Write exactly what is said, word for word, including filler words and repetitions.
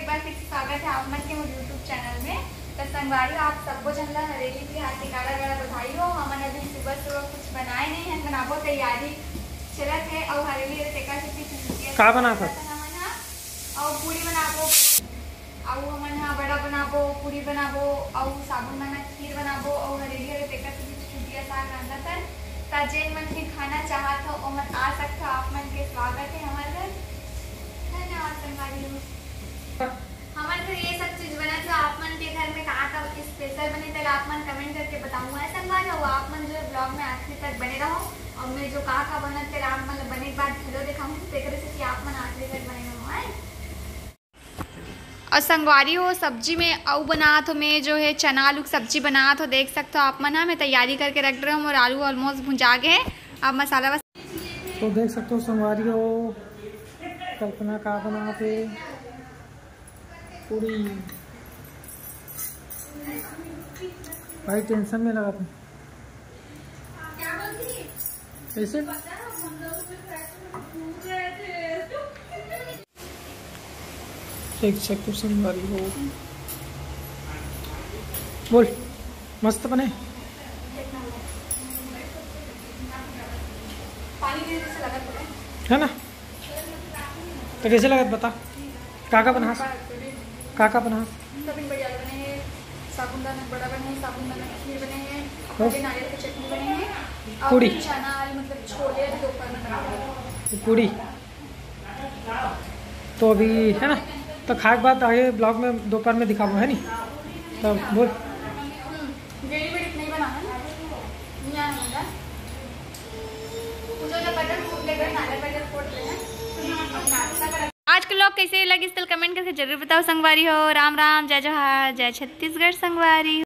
एक बार फिर से स्वागत है आप मन के मोर YouTube चैनल में। तो संगवारी, आप सबो झन ला हरेली तिहार के गाड़ा गाड़ा बधाई हो। हमन अभी सुबह सुबह कुछ बनाए नहीं हन, बनाबो, तैयारी चलत है। अउ हरेली है, तेकर सेती कुछ का बनात हस? हमन ह अउ पूरी बनाबो, अउ हमन ह बड़ा बनाबो, पूरी बनाबो, अउ साबूदाना खीर बनाबो, अउ हरेली है, तेकर सेती कुछ चुटिया साग रांधत हन। त जेन मन भी खाना चाहत हो, ओमन आ सकत हो, आप मन के स्वागत है हमर घर। धन्यवाद संगवारी हो। हमर घर ये सब चीज बनत हे। आप मन के घर में का का स्पेशल बने, तेला आप मन कमेंट करके बताहू। ऐसा संगवारी हो, आप मन जो है ब्लॉग में आखिरी तक बने रहो, और मैं जो का का बनत तेला आप मन बने के बाद घलो दिखाहूँ, तेकरे से कि आप मन आखिरी तक बने रहो, हैं? और संगवारी हो, सब्जी में अउ बनात हो, मैं जो है चना आलू की सब्जी बनात हो, देख सकते हो आप मन। हाँ, मैं तैयारी करके रख रहे हूँ और आलू ऑलमोस्ट भुंजा गए हैं। अब मसाला बस तो देख सकते हो संगवारी हो, कल्पना का बनात हे। पूरी भाई टेंशन में लगा था। कैसे? देख सकते हो संगवारी हो। बोल, मस्त बने? है ना? तो कैसे लगत बता? का का बनास? का का बनास? साबुनदाना बड़ा बने हे, साबुनदाना खीर बने हे, और नारियल की चटनी बने हे, और पूड़ी। चना आलू, मतलब छोले अभी दोपहर में बनाए। पूड़ी। तो अभी है ना, तो खाए के बाद आगे ब्लॉग में दोपहर में दिखाबो, है नी? तो बोल। आज के व्लॉग कैसे लगिस, तेला कमेंट करके जरूर बताओ संगवारी हो। राम राम, जय जोहार, जय छत्तीसगढ़ संगवारी हो।